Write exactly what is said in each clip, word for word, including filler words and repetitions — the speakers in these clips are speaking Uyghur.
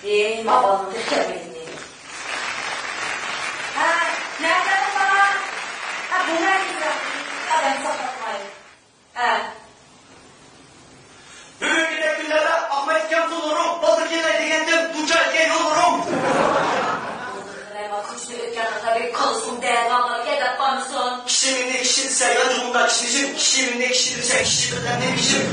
ئى، ماۋالنىڭ تېخى كەلمىگىنى. ھە، نەدە بۇ بالا؟ ھە، بۇ نەدە؟ ئادەم ساقلاتماي. ھە. بۈگۈنكىدەك كۈنلەردە ئاقمايدىكەن پۇللىرىڭ، بالدۇر كېلەي دېگەندىم، دۇچار كەل يوللىرىڭ. بالدۇر كېلەي، ما كوچىدا ئۆتكەن قېرى كالىسىڭ دەۋالاركەن دەپ قالمىسۇن. كىشى مېنى كىشى دېسە، يانچۇقۇمدا كىشمىشىم، كىشى مېنى كىشى دېسە، كىشى بىلەن نېمىشىم.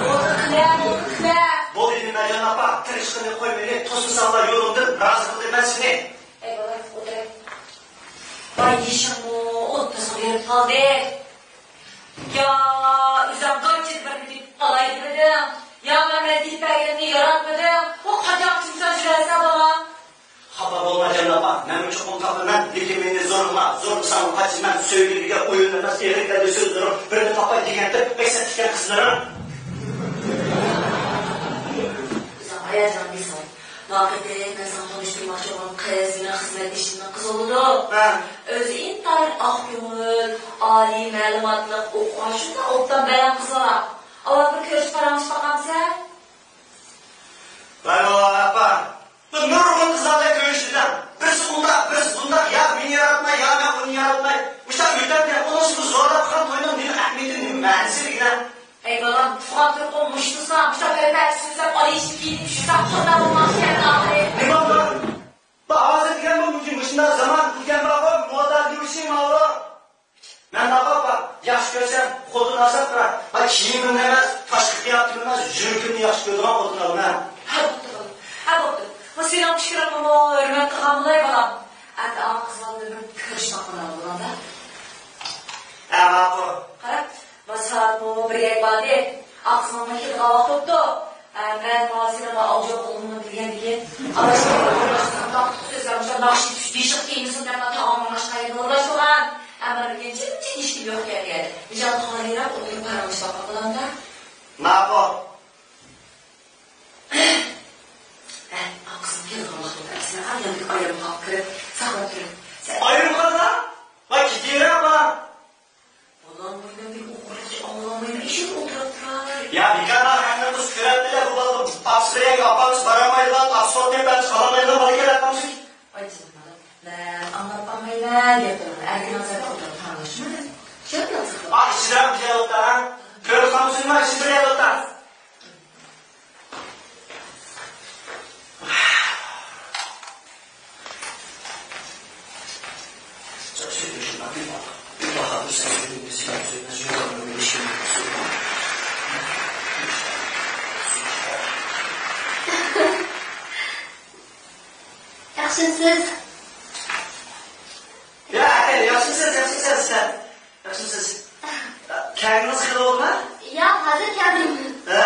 بالدۇر كېلە، بالدۇر كېلە. بولدى نېمە جان ئاپا، تىرىشقىنى قوي مېنى، توسمىساڭلا يولۇڭدىن، رازى قىلدىم مەن سېنى. ئەي بالام، ئولتۇراي. ۋاي، يېشىڭمۇ ئوتتۇزغا بېرىپ قالدى. يا، ئۆزۈڭ قانچە بىرنى تېپىپ ئالاي دېمىدىڭ؟ يا، مەن، مەن تېپىپ بەرگىنىمنى ياراتمىدىڭ؟ ئۇ قاچان چۈمسەن يۈرەرسەن، بالام؟ خاپا بولما جان ئاپا، مەنمۇ چوقۇم تاپىمەن، لېكىن مېنى زورلىما، زورلىساڭ قاچىمەن، سۆيگۈلۈككە ئويۇن ئەمەس، ئېغىر كەلدى سۆزلىرىڭ، بىرنى تاپاي دېگەنتىم، بەك سەت ئىكەن قىزلىرىڭ. ئۆزۈڭ ھاياجان بىساڭ. ماقىتى، مەن ساڭا تونۇشتۇرماقچى بولغان قىز مېنىڭ خىزمەتدىشىمنىڭ قىزى بولىدۇ. ھە. ئۆزى ئىنتايىن ئاق كۆڭۈل، ئالىي مەلۇماتلىق، ئوقۇغان شۇنداق ئوبدان بەلەن قىز بار. ئاۋۋال بىر كۆرۈشۈپ پاراڭلىشىپ باقامسەن؟ ۋاي، ۋاي، ئاپا. بۇ نۇرغۇن قىزلاردا كۆرۈشتۈم. بىرسى ئۇنداق، بىرسى بۇنداق. يا مېنى ياراتماي، يا مەن ئۇنى ياراتماي. مۇشۇنداق يۈرگەندە، ئۇنىڭ سىزنى زورلاپ قىلغان توينىڭ نېمە ئەھمىيىتى، نېمە مەنىسى دېگىنە؟ ئەي بالام، تۇغان تۇرقۇڭ مۇشتۇسا، مۇشۇ پەلپەل سۆزلەپ، ئالىيىشىپ كىيىنىپ يۈرسەڭ، قانداق بولماق شەرت ئاخىرى؟ نېمە بولدى؟ بۇ ھازىر دېگەن بۇ مۇشۇنداق زامان دېگەن بارغۇ، مودا دېيىشى ماۋۇ. مەن ناۋادا ياخشى كۆرسەم، خوتۇن ئازاب قىلار. ھا، كىيىمىمنى ئەمەس، تاشقى قىياپىتىمنى ئەمەس، يۈرىكىمنى ياخشى كۆرىدىغان خوتۇن ئالىمەن. ھە، بوپتۇ، بالام. ھە، بوپتۇ. بۇ سېنىڭ پىكرىڭنىمۇ ھۆرمەت قىلغان بولاي، بالام. ئەتە ئا قىز بىلەن بىر كۆرۈشۈپ باققىنا بولامدا. ھە، ماقۇل. قارا، بۇ سائەتمۇ بىرگە باردى. ئا قىزنىڭمۇ كېتىدىغان ۋاقتى بوپتۇ. ئە، مەن ماۋۇ سېنىڭ ئالجاپ بولغىنىڭنى بىلگەندىكىن، ئاداش سۆزلەر مۇشۇ ناخشا چۈش دېيىشىغا تېگىشمىسۇن دەپلا تاغامنىڭ ئاشقايىدىن ئورۇنلاشتۇرغان. ئەمما لېكىن جىمجىت ھېچكىم يوق ئىكەن. مىجان خالىيراق ئولتۇرۇپ پاراڭلىشىپ باققان بولامدا. ماقۇل. ھە، ئا قىزنىڭ كېلىدىغان ۋاقتى بولدى. ئەمسە ئايرىم، ئايرىم قاپقا كىرىپ، ساقلاپ تۇرۇپ. سەن ئايرىم قالدى؟ ۋاي، كېتىۋېرە، ئاپا. بالام، مانا مەن بىر ئوقۇرلۇقچە ئاڭلىمايمەن، ئىشىك ئولتۇرۇپ تۇراي. يا بىكار، ھەممە قىز كۆرەتتىلە بۇ بالىنى. ئاپىسى بىلەن ئاپامىز بارالمايدىغان، ئاپىسى ئولتۇرۇپ بەرمىسە قالالمايدىغان بالا ئىكەن ئاپامىز. ۋاي جېنىم بالام، مەن ئاڭلاپ باقمايمەن، گەپلىرىڭنى ئەركىن ئازادە ئولتۇرۇپ تاڭلاشما. شۇنداق قىلسا. ئا، ئىچىدە بىر ياۋۇتتا، ھە؟ كۆرۈپ قالمىسۇن ما، ئىچىدە بىر ياۋۇتتا. ياخشىمسىز؟ يا، ياخشىمسىز، ياخشىمسىز سىلەر؟ ياخشىمسىز؟ كەلگىنىڭىز خېلى بولدىمۇ؟ ياق، ھازىر كەلدىم. ھە؟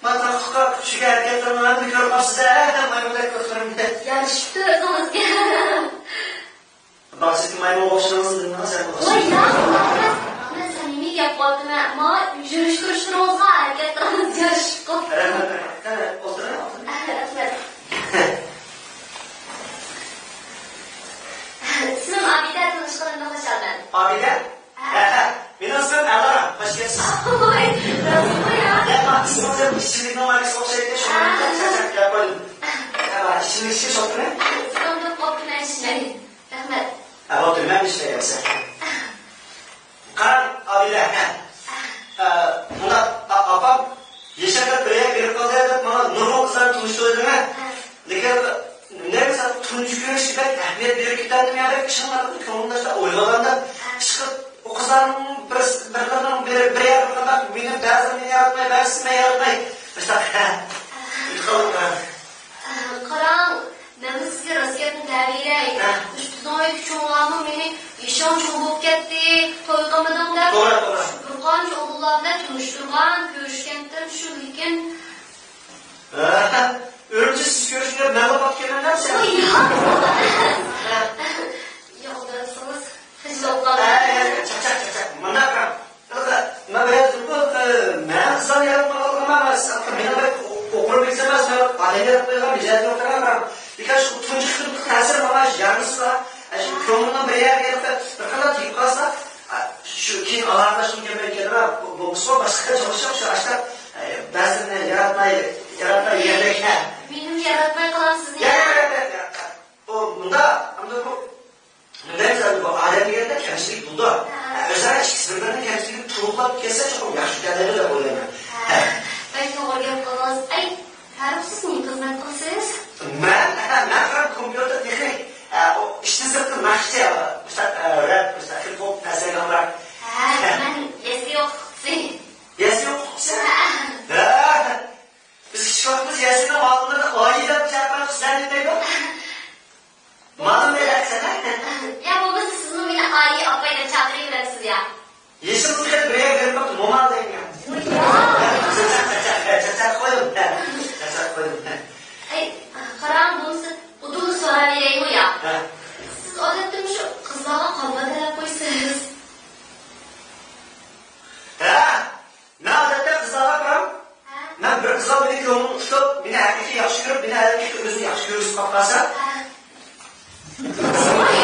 مانا تاقلىققا چۈشكەن ھەرىكەتلىرىمنى كۆرۈپ قاپسىز-ھە، مايمۇندەك كۆزلىرىمنى. يارىشىپتۇ ئۆزىڭىزگە. باغچىدىكى مايمۇنغا ئوخشىدىڭىز دېدىڭىز سەن. ۋاي ياق، مەن سەمىمىي گەپ قىلىۋاتىمەن. ماڭا يۈرۈش تۇرۇشلىرىڭىزغا، ھەرىكەتلىرىڭىز يارىشىپتۇ. رەھمەت، رەھمەت. قېنى، ئولتۇرۇڭ، ئولتۇرۇڭ. رەھمەت. ئىسمىم ئابىدە، تونۇشقىنىمدىن خۇشالمەن. ئابىدە؟ ھە، ھە. مېنىڭ ئىسمىم ئەلارام. خوش كەپسىز. ۋاي، راستمۇ يا؟ ياق، ئىسمىڭىز ھەم ئىچىملىكنىڭ ماركىسىغا ئوخشايدىكەن، شۇڭا ھە. چاقچاق گەپ قىلدىم. ھە، ئىچىملىك ئىچىش توختىمۇ؟ سىزنىڭ بىر قوپتىمەن ئىچمەي. رەھمەت. ھە، بولدى، مەن ئىچمەي بولسا. قاراڭ، ئابىدە، ھە. ئە، مۇنداق، ئا-، ئاپام يېشىغا بىر يەرگە بېرىپ قالدى دەپ ماڭا نۇرغۇن قىزلارنى تونۇشتۇردى. ھە. لېكىن نېمە دېسەم، تۇنجى كۆرۈشتە بەك ئەھمىيەت بېرىپ كېتەتتىم يا، بەك چىڭ كۆڭلۈمدە شۇنداق ئويلىغاندا، ھە. ئىشقىلىپ ئۇ قىزلارنىڭ بىر، بىرلىرىنىڭ بىر، بىر يەردە بىر قانداق مېنى بەزىلىرى مېنى ياراتماي، بەزىسى مېنى ياراتماي. مۇشۇنداق، ھە. ئېيتقانلىق، ھە. قاراڭ، مەنمۇ سىزگە راست گەپنى دەۋېرەي. ھە. مۇشۇ بىزنىڭ ئۆيدىكى چوڭلارمۇ مېنى يېشىڭ چوڭ بولۇپ كەتتى، توي قىلمىدىڭ دەپ توغرا، توغرا. بىر قانچە ئوغۇللار بىلەن تونۇشتۇرغان، كۆرۈشكەنتىم شۇ، لېكىن ھە، ئۈرۈمچى سىز كۆرۈشكىلى مەنلا باقىپ كېلىمەن دەمسەن؟ ۋاي، ياق. ھە. ياق، ئولتۇرۇۋاتسىڭىز، خىجىل بولۇپ قالىمەن. ھە، ھە، چاقچاق، چاقچاق. مانا قاراڭ. مەن بىرەر زۇكۇ، مەن قىزلارنى ياراتمىغانلىقىم ئەمەس. مېنىڭ بەك ئوقۇرۇم بىلسەم ئەمەس، مەن ئادەم ياراتمايدىغان مىجەزىم يوق قاراڭ. بىكار شۇ تۇنجى قېتىملىق تەسىر ماڭا يارىمىسىلا، شۇ كۆڭلۈمنىڭ بىر يەرگە بېرىپ، بىر قانداق تېگىپ قالسا، شۇ كېيىن ئالاقىلەشكۈم كەلمەي كېلىدۇ. بولمىسىمۇ باشقا جاۋابشاپ شۇ ئاشتا بەزىلىرىنى يارات، كەلسە چوقۇم ياخشىكەن دەيدۇ دەپ ئويلايمەن. ھە، بەك توغرا گەپ قىلدىڭىز. ئەي، پەرۇق، سىز نېمە خىزمەت قىلىسىز؟ مەن، مەن خەپ كومپيۇتېر تېخنىك. ئە، ئۇ ئىشتىن سىرتقى ناخشىچى، مۇشۇنداق، ئە، رەپ، مۇشۇنداق ھىپ-ھوپ نەرسىلەرگە ئامراق. ھە، مەن يەسلى ئوقۇتقۇچىسى. يەسلى ئوقۇتقۇچىسى؟ ھە. ھە. بىز كىچىك ۋاقتىمىزدا يەسلىنىڭ مالىملىرىدا ئايى دەپ چاقىرغان قىزلار نېمە دەيدۇ؟ مالىم دەيدۇ ئەكسىدە. يا بولمىسا سىزمۇ مېنى ئايى، ئاپاي دەپ چاقىرىۋېرەمسىز يا؟ يېشىمىزغا كەلدى بىر يەرگە بېرىپ باقتىم، موما دەيمەن. ۋاي يا! چاچاق، چاچاق، چاچاق قويدۇم. چاچاق قويدۇم. ئەي، قاراڭ، بولمىسا ئۇدۇللا سوراۋېرەيمۇ يا؟ ھە. سىز ئادەتتە مۇشۇ قىزلارغا قانداق تەلەپ قويىسىز؟ ھە؟ مەن ئادەتتە قىزلارغا قاراڭ، ھە؟ مەن بىر قىزغا مېنى كۆڭلۈمنى ئۇتۇپ، مېنى ھەقىقىي ياخشى كۆرۈپ، مېنى ھەقىقىي ئۆزىنى ياخشى كۆرگۈزۈپ قاپ قالسا. ۋاي،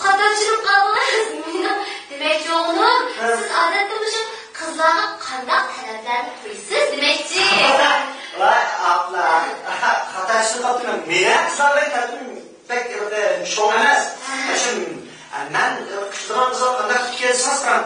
خاتا چۈشىنىپ قالدىڭىز. مېنىڭ دېمەكچى بولغىنىم، ھە. سىز ئادەتتە مۇشۇ قىزلارغا قانداق تەلەپلەرنى قويىسىز دېمەكچى. ۋاي، ئاپلا. خاتا چۈشىنىپ قاپتىمەن. مېنىڭ قىزلار بىلەن تەلىپىم بەك، ئە، چوڭ ئەمەس. ھە. شۇ، ئە، مەن، ئە، كۈتىدىغان قىزلار قانداق كۈتكەن دېسىڭىز قاراڭ.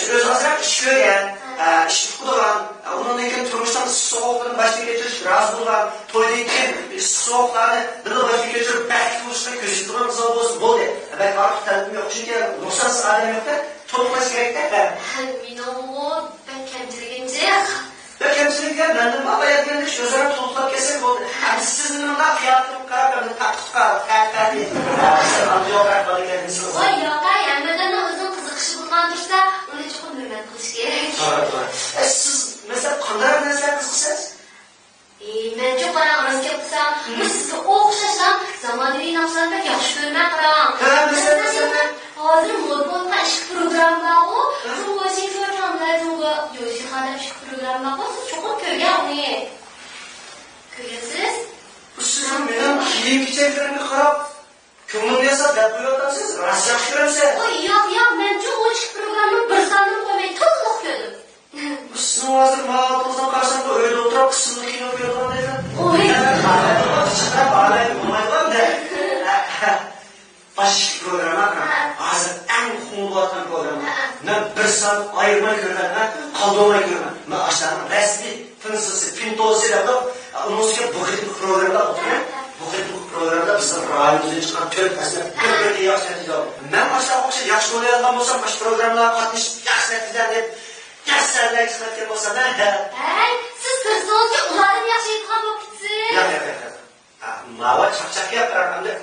شۇ ئۆزى ئازراق ئىش كۆرگەن، ئىش ئۇقىدىغان، ئۇنىڭدىن كېيىن تۇرمۇشنىڭ ئىسسىق سوغۇقلىرىنى باشتىن كەچۈرۈشكە رازى بولىدىغان، تويدىن كېيىن ئىسسىق سوغۇقلارنى بىللە باشتىن كەچۈرۈپ بەختلىك بولۇشقا كۆزىتىدىغان قىزلار بولسا بولدى. بەك ئارتۇق تەلىپىم يوق، چۈنكى نۇقسانسىز ئادەم يوق-دە، تولۇقلاش كېرەك-دە. مېنىڭمۇ بەك كەمچىلىكىم جىق. يا كەمچىلىكلەر مەندىن بار، بايا دېگەندەك شۇ ئۆزئارا تولۇقلاپ كەتسەك بولدى. ئەمدى سىز مېنىڭ قىياپىتىمگە قاراپ، ئەمدى تارتىپ قال، قەت، قەت دەپ، سىز ئاندىن يوقراق بالا ئىكەنسىز. ۋاي ياقەي، ھەممە ئادەمنىڭ ئۆزىنىڭ قىزىقىشى بولىدىغان تۇرسا، ئۇنى چوقۇم ھۆرمەت قىلىش كېرەك. توغرا، توغرا. ئە، سىز، مەسىلەن، قانداق نەرسىلەرگە قىزىقىسىز؟ ئى، مەنچۇ قاراڭ، راست گەپ قىلسام، مم. مۇشۇ سىزگە ئوخشاشلا زامانىۋى ناخشىلارنى بەك ياخشى كۆرىمەن، قاراڭ. ھە، مەسىلەن، مەسىلەن، مەسىلەن؟ ھازىر مودا بولۇپ قالغان ئىككى پروگرامما بارغۇ، ھە؟ بىر ۋوشىنگتون تاملار جۇڭگو يوشىخا دەپ ئىككى پروگرامما بارغۇ، سىز چوقۇم كۆرگەن ئۇنى. كۆرگەنسىز؟ بۇ سىزنىڭ مېنىڭ كىيىم-كېچەكلىرىمگە قاراپ، كۆڭلۈمنى ياساپ دەپ قويۇۋاتامسىز؟ راست ياخشى كۆرەمسىز؟ ۋاي، ياق، ياق، مەنچۇ ئۇ ئىككى پروگراممىنىڭ بىر سانىنىمۇ قويماي، تولۇق كۆردۈم. سىزنىڭ ھازىر ماۋۇ ھالىتىڭىزدىن قارىسام، بۇ ئۆيدە ئولتۇرۇپ قىسىملىق كىنو كۆرىدىغاندەكلا. ۋوي. چىقىرىپ ئالايلى بولمايدىغان دە. باشقا پروگرامما، ھازىر ئەڭ خۇڭ بولۇۋاتقان پروگرامما. مەن بىر سائەت ئايرىماي كۆرمەن، قالدۇرماي كۆرمەن. مەن ئاشۇلارنىڭ رەسمىي پىنسىسى، پىنتوسى دەپتۇ. ئۇنىڭ ئۈستىگە بۇ قېتىمقى پروگراممىدا ئولتۇرىمەن. بۇ قېتىمقى پروگرامدا بىزنىڭ رايونىمىزدىن چىققان تۆت ئەسنەپ بىر-بىرىدىن ياخشى نەتىجە ئالدى. مەن ئاشۇلارغا ئوخشاش ياخشى رول ئالغان بولسام، ماشۇ پروگراممىغا قاتنىشىپ ياخشى نەتىجە ئېلىپ، ياخشى سەھنىلەرگە چىقىۋەتكەن بولسام، ھە، ھە. ھەي، سىز كىرسىڭىزچۇ ئۇلاردىن ياخشى ئېيتىدىغان بولۇپ كېتىسىز. ياق، ياق، ياق، ياق. ھە، ماۋۇ چاقچاق گەپ، ئەمدى.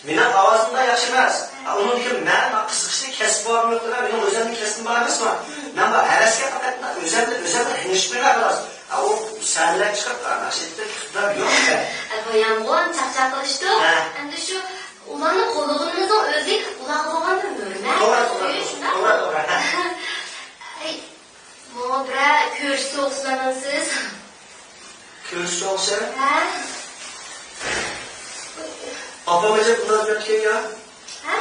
مېنىڭ ئاۋازىم دا ياخشى ئەمەس. ھە، ئۇنىڭدىن كېيىن مەن قىزىقىشلىق كەسىپ بارمۇ يوقتۇ، مېنىڭ ئۆزۈمنىڭ كەسپىم بار ئەمەسمۇ. مەن بۇ ھەۋەسكە پەقەت ئۆزۈمنى، ئۆزۈمنى ھىڭشىپ قويماي خالاس. ھە، ئۇ سەھنىلەرگە چىقىپ ناخشا ئېيتىپ ئىقتىدار يوق. ھە، بايامغۇ چاقچاق قىلىشتۇق. ھە. ئەمدى شۇ ئۇلارنى قوللىغىنىمىزنىڭ ئۆزى ئۇلارغا بولغان بىر ھۆرمەت. توغرا، توغرا، شۇنداقمۇ؟ توغرا، توغرا. ھە. ئەي، ماڭا بىرەر كۆرۈشسە ئوخشىسىز. كۆرۈشسە ئوخشاش؟ ھە. ئاپام ئەجەب ئۇنداق دەپتىكەن يا. ھە؟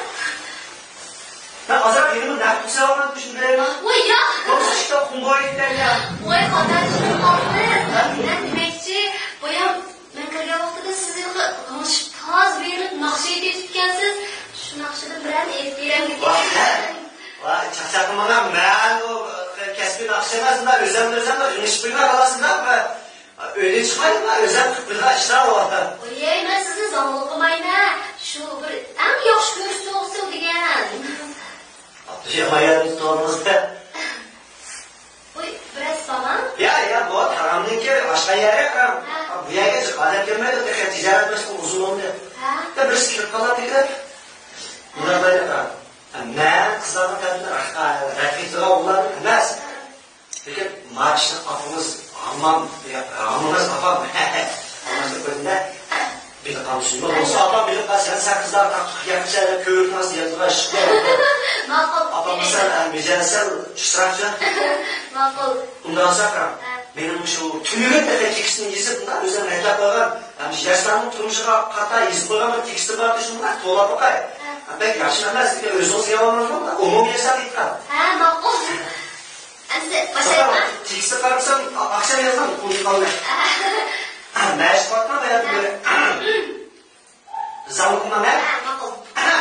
مەن ئازراق يېنىمدا نەق تۇتسا ئالغان كۈچۈم بىلەيمەن. ۋاي يا! بولمىسا ئىشتا قۇم بويىدىكەن يا. ۋاي خاتا چۈشىنىپ قاپسىز. ھە؟ مەن دېمەكچى، بايام مەن كىرگەن ۋاقتىدا سىز ھېلىقى لىڭشىپ تاز بېرىپ ناخشا ئېيتىۋېتىپتىكەنسىز. شۇ ناخشىدىن بىرەرنى ئېيتىپ بېرەمدىكىن. ۋاي، ۋاي، چاقچاق قىلماڭ، مەن ئۇ كەسپىي ناخشىچى ئەمەس، مۇنداق ئۆزۈمنى ئۆزۈم بىر ئېڭىشىپ قويماي خالاس، مۇنداق بىر ئۆيدىن چىقماي، مۇنداق ئۆزۈم قىلىپ قويىدىغان ئىشلار بۇ. ۋاي، مەن سىزنى زاڭلىق قىلمايمەن، شۇ بىر ئەڭ ياخشى كۆرۈشتى ئوخشىسا دېگەن. ئابدۇجېمال يەردىن تۇتۇۋالدىڭىز-دە. ۋاي، بىرەرسى بارمۇ؟ يا، يا، بۇ تاغامنىڭكى ئاچقان يەرى، قاراڭ. ھە. بۇ يەرگە جىق ئادەم كەلمەيدۇ، تېخى تىجارەت مەشغۇل ئۇزۇن بولدى. ھە. بىرسى كىرىپ قالاتتى-دە. مۇرات ئاكا، مەن قىزلارنىڭ تەلىپىنى رەت قىلىدىغان ئوغۇللاردىن ئەمەس. لېكىن ما ئىشنى ئاپىڭىز، ھاممام، يا، ھاممىڭىز ئاپام. ھاممىڭىز دەپ قويدۇم-دە. بىلىپ قالمىسۇن. بولمىسا ئاپام بىلىپ قالسا، سەن قىزلار تاقتۇق يەپ سەن كۆرۈپ قالسا يەپ تۇرغان ئىش. ماقۇل. ئاپام بولسا، مىجەلسەل چىراغچى. ماقۇل. ئۇنداق بولسا قاراڭ. ھە. مېنىڭ شۇ تۈنۈگۈن تېخى تېكىستىنى يېزىپ، مۇنداق ئۆزۈم رەتلەپ قويغان، ھەم ياشلارنىڭ تۇرمۇشىغا قارىتا يېزىپ قويغان بىر تېكىستىم بار، شۇنى مۇنداق توۋلاپ باقاي. ھە. ھە، بەك ياخشى ئەمەس، لېكىن ئۆزىڭىز دېگەن ئورنىڭىز بولمىدى، ئومۇمىي ھېساب ئېيتقان. ھە، ماقۇل. ئەمدى باشلايمەن. تېكىستنى قارىسام، ئا-، ئاخشام يازغان، ئۇنتۇپ قالماي. ھە. ھە، مەشىق قىلىۋاتقان باياتتىن بېرى. زاڭلىق قىلماڭ، ھە؟ ھە، ماقۇل. ھە.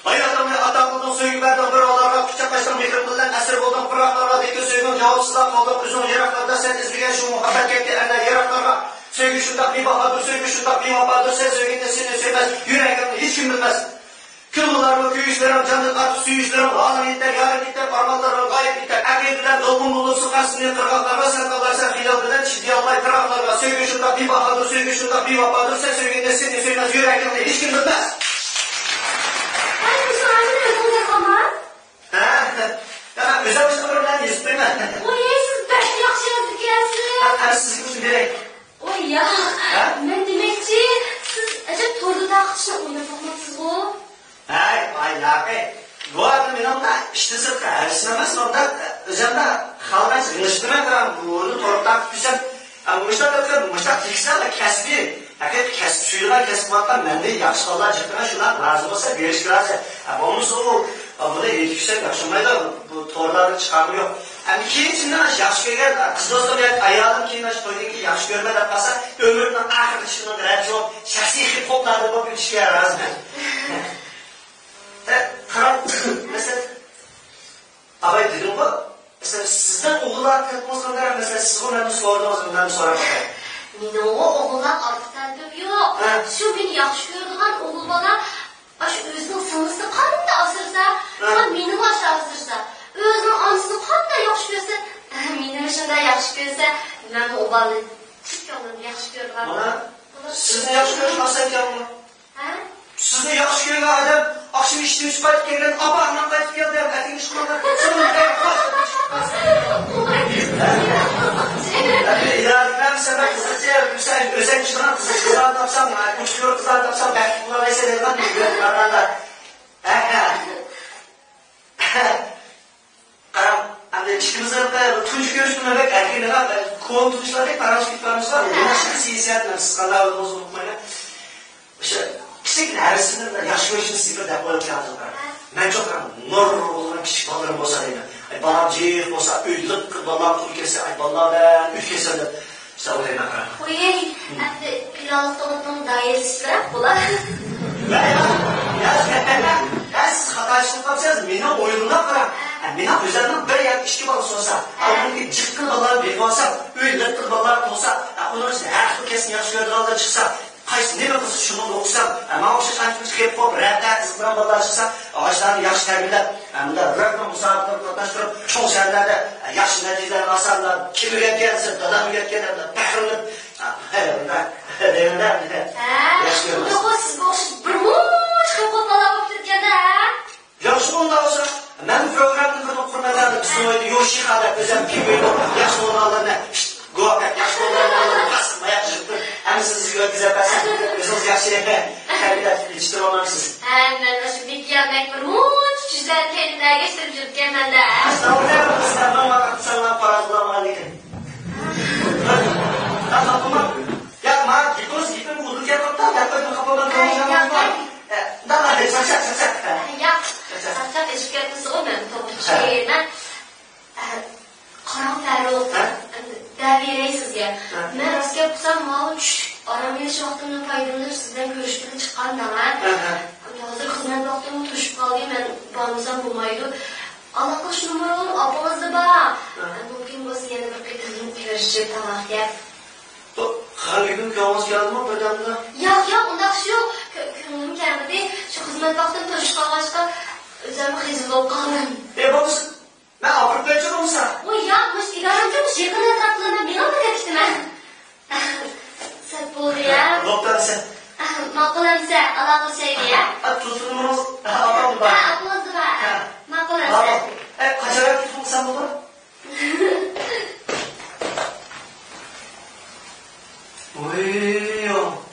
ئاي ئاتامنى ئاتا قىلدىڭ، سۆيگۈ بەردىڭ بىر ئالا. جاۋابسىزلا قالدىڭ ئۆزۈڭ يىراقلاردا، سەن ئىزدىگەن شۇ مۇھەببەت كەتتى ئەنە يىراقلارغا. سۆيگۈ شۇنداق بىباھادۇر، سۆيگۈ شۇنداق بىۋاپادۇر، سەن سۆيگەندە سېنى سۆيمەس يۈرەكىڭنى ھېچكىم بىلمەس. كۈن بولارمۇ كۆيۈشلىرىڭ، جاندىن ئارتۇق سۆيۈشلىرىڭ، ھالىڭ يېتەر، يارىڭ يېتەر، ئارمانلىرىڭ غايىب يېتەر. ئەقىل بىلەن دولقۇن بولۇپ سۇ قەسىمنى قىرغاقلارغا، سەن قالايسەن خىيال بىلەن چىدىيالماي پىراقلارغا. سۆيگۈ شۇنداق بىباھادۇر، سۆيگۈ شۇنداق بىۋاپادۇر، سەن سۆيگەندە سېنى سۆيمەس يۈرەكىڭنى ھېچكىم بىلمەس. ھەي، مۇشۇ ھازىر ئۆزۈڭ يازغانما؟ ھە؟ يا، مەن ئۆزۈم ئىشلىغىنىم بىلەن يېزىپ قويىمەن. ۋوي، سىز بەك ياخشى يازىدىكەنسىز. ھە، قېنى سىزگە ئۇزۇن بېرەي. ۋوي، ياق. ھە؟ مەن دېمەكچى، سىز ئەجەب توردا تارقىتىشنى ئويلاپ باقماپسىزغۇ؟ ھەي، ۋاي، ياقى. بۇ ئادەم مېنىڭ ئىشتىن سىرتقى ھەرىسىم ئەمەس، مۇنداق ئۆزۈمدە خالىغانچە غىڭشىپ تۇرمەن، بۇنى توردا تارقىتىپ كۆرسەم، ئە، مۇشۇنداق قىلىپ، مۇشۇنداق تېكىستلەر كەسپى، ھەقىقىي كەسىپ سۆيىدىغان، كەسىپ قىلىۋاتقان مەندىن ياخشى بالىلار جىق ئەمەس، شۇنداق رازى بولسا بېرىشكە رازى. ئە، بولمىسا ئۇ، ئە، بۇنى ئېيتىپ كەتسەم ياخشى بولمايدۇ، بۇ تورلاردا چىقارغۇم يوق. ئەمدى كېيىن سېنىڭ ياخشى كۆرگەن، ئە، قىز دوستۇم ياكى ئايالىم كېيىن مانا شۇ تويدىن كېيىن ياخشى كۆرمە دەپ قالسا، ئۆمرۈمنىڭ ئاخىرىدا شۇنىڭغا رەت يوق، شەخسىي خىپ خوپلاردا بولۇپ ئۆتۈشكە رازىمەن. ئە، قاراڭ، مەسىلەن، ئاۋاي دېدىمغۇ، مەسىلەن، سىزنىڭ ئوغۇللارغا تەلىپىڭىز قانداق؟ مەسىلەن، سىزغۇ مەندىن سورىدىڭىز، مەندىن سوراپ باقاي. مېنىڭغۇ ئوغۇللارغا ئارتۇق تەلىپىم يوق. ھە. شۇ مېنى ياخشى كۆرىدىغان ئوغۇل بالا، ئاشۇ ئۆزىنىڭ سىڭلىسىنى قانداق ئاسرىسا، ھە. شۇ مېنىمۇ ئاشۇ ئاسرىسا، ئۆزىنىڭ ئانىسىنى قانداق ياخشى كۆرسە، مېنىمۇ شۇنداق ياخشى كۆرسە، مەنمۇ ئۇ بالىنى چىن كۆڭلۈمدىن ياخشى كۆرىدىغان. مانا، سىزنى ياخشى كۆرۈش ئاسان ئىكەنغۇ. ھە؟ سىزنى ياخشى كۆرگەن ئادەم ئاخشىمى ئىشتىن چىقىپ قايتىپ كەلگەندە، ئاپا، مەن قايتىپ كەلدىم، ئەتىگىن ئىش قىلماڭلار، سىلەرنى بەك ياخشى كۆرۈم. ئىلارىم، سەن بەك قىزىقچى، سەن ئۆزۈڭ چىقىدىغان قىزىق قىزلارنى تاپساڭ، ئۇچۇر قىزلارنى تاپساڭ، بەختلىك بولالايسەن دەيدىغان گەپ قارىغاندا. ھە، ھە. قاراڭ، ئەمدى ئىككىمىزنىڭ تۇنجى كۆرۈشكىنىمىز بەك ئەركىن، كونا تونۇشلاردەك پاراڭلىشىپ كېتىپتىمىز. مۇشۇنداق سىياسەت بىلەن سىز قانداق ئۆزىڭىز ئۇقمايمەن. ئوشۇ كىچىككىنە ھەۋىسىمدىن بىر ياخشى كۆرۈشنى سىزگە دەپ قويۇپ كەلدىم. مەن چوقۇم نۇر بولغان كىچىك بالىلىرىم بولسا دەيمەن. ئاي، بالام جىق بولسا، ئۆيدە لىق بالىلار قۇل كەلسە، ئاي، بالىلار بىلەن ئۆي كەلسەم دەپ. شۇنداق ئويلايمەن، قاراڭ. قوياي، ئەمدى پىلانلىق تۇغۇتنىڭ دائىرىسى بىراق بۇلار. يا، يا، يا، يا، سىز خاتا چۈشىنىپ قاپسىز. مېنىڭ ئويۇنۇمدا قاراڭ. مېنىڭ ئۆزۈمنىڭ بىر ياكى ئىككى بالىسى بولسا، ئۇنىڭكى جىققىنا بالىلار بېقىۋالسام، ئۆي لىققىدا بالىلار تۇغسا، ئۇنىڭ ئىچىدە ھەر خىل كەسىپنى ياخشى كۆرىدىغانلار چىقسا، قايسى نېمە قىلسا شۇنى ئوقۇسام، ماڭا ئوخشاش ئانچە-مۇنچە خېپ قوپ، رەتە قىزىقىدىغان بالىلار چىقسا، ئاشۇلارنى ياخشى تەربىيەلەپ، مۇنداق رەتنىڭ مۇسابىقىلىرىغا قاتناشتۇرۇپ، چوڭ شەھەرلەردە ياخشى نەتىجىلەرنى ئالسام، كىم ئۆگەتكەن دېسە، دادام ئۆگەتكەن دەپ پەخىرلىنىپ، دەيمەن-دە. ھە، ياخشى كۆرىمەن. ئۇنداققۇ سىزگە ئوخشاش بىر مۇنچە خېپ قوپ بالىلار بوپتۇ ئىكەن-دە. ياخشى، ئۇنداق بولسا، مەن بۇ پروگراممىنى بىر قۇرمەن، بىزنىڭ ئۆيدە يوشىخا دەپ ئۆزۈم پىڭگۋىن بولۇپ، ياخشى بولغانلارنى، گۇۋاھ، ياخشى بولغانلارنى باستىم، ئاياق يىغىپ، ھەممىسىنى سىزگە ئۆتكۈزۈپ بەرسەم، ئۆزىڭىز ياخشى تەربىيەلەپ يېتىشتۈرۈۋالمامسىز؟ ھە، مەن ئاشۇ بېكىيا بەك بىر مۇنچە چۈشلەرنى كەينىمدىن ئەگەشتۈرۈپ يۈرۈپتىكەنمەن-دە. ئەستەغپۇرۇللا، سىلەرنىڭ ۋاقىت سانلاپ پاراز بولالمىغاندىكىن. ھە، توختىماڭ. ياق، ماڭا گېپىڭىز، گېپىم ئۇدۇل كەپ قاپتۇ، دەپ قويدۇم، خاپا بولماڭ، ھە، توغرا ياق، گەپ. ھە، دالا، چاقچاق، چاقچاق. ھە. ياق، ھە، چاقچاق. چاقچاق ئېشىپ كەتمىسىغۇ، مەن توغرا ھە. چۈشىنىمەن. ھە، قاراڭ، فەرۇق، ھە؟ دەۋېرەي سىزگە. ھە. مەن راست گەپ قىلسام، ماۋۇ چۈشلۈك ئارام ئېلىش ۋاقتىمدىن پايدىلىنىپ سىز بىلەن كۆرۈشكىلى چىققان دەڭ، ھە؟ ھە، ھە. ھازىر خىزمەت ۋاقتىممۇ توشۇپ قالدى، مەن بارمىسام بولمايدۇ. ئالاقىلىشىش نومۇرىڭىز ئاپىڭىزدا بار. ھە. مۇمكىن بولسا يەنە بىر قېتىم كۆرۈشۈپ تاماق يەپ. بۇ خەلقىم كۆڭلىڭىز كەلدىمۇ بىردەمدە؟ ياق، ياق، ئۇنداق ئىش يوق. كۆ-، كۆڭلۈم كەلمىدى. شۇ خىزمەت ۋاقتىم توشۇپ قالغاچقا ئۆزۈممۇ خىجىل بولۇپ قالدىم. ئە، بولمىسا، مەن ئاپىرىپ بېرىمچۇ بولمىسا؟ ۋوي ياق، مۇشۇ ئىدارەمچۇ، مۇشۇ يېقىن ئەتراپلىرىدا مېڭىپ كېتىپتىمەن. سەت بولدى يا. بوپتۇ ئەمىسە. ماقۇل ئەمىسە، ئالاقىلىشايلى يا. ئە، تېلېفون نومۇرىڭىز، ئە، ئاپامدا بار. ھە، ئاپىڭىزدا بار. ھە. ماقۇل ئەمىسە. ماقۇل. ئە، قاچانراق تېلېفون قىلسام بولىدۇ؟ ۋوي،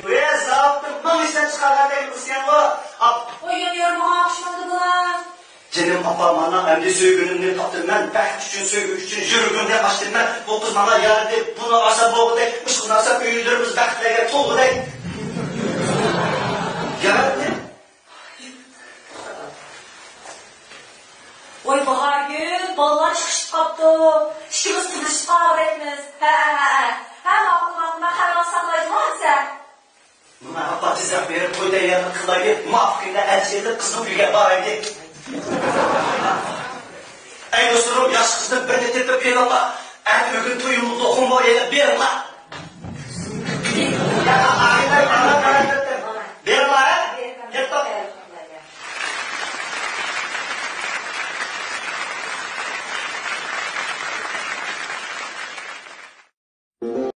ۋوي، زاۋۇتتىن مىڭ ئىشلەپ چىقارغاندەك قىزكەنغۇ. ئاپ. ۋوي، يەنە يارىمىغان ئوخشىمامدۇ بۇ؟ جېنىم ئاپا، مانا ئەمدى سۆيگۈنۈمنى تاپتىم مەن، بەخت ئۈچۈن، سۆيگۈ ئۈچۈن يۈرىكىمنى ئاچتىم مەن. بۇ قىز ماڭا يارىدى، بۇنى ئالسام بولغۇدەك، مۇشۇ قىزنى ئالسام ئۆيلىرىمىز بەختلەرگە تولغۇدەك. ياراتتى. ۋاي باھارگۈل، بالىلار چىقىشىپ قاپتۇ. ئىككىمىز قىزىشىپ قالاۋېرەيمىز. ھە، ھە، ھە، ھە. ھە، ماقۇل، ماقۇل، مەن خەۋىرىڭنى ساقلايدىغۇ ئەمىسە. مانا ئاپا تېزرەك بېرىپ توي تەييارلىق قىلايلى، مۇۋاپىق كۈندە ئەتىگەندە قىزنىڭ ئۆيىگە بارايلى. ئەي دوستلىرىم، ياخشى قىزدىن بىرنى تېپىپ بېرىڭلار. ئەنە بۈگۈن تويۇمنى دوقۇڭلار، يەنە بېرىڭلار.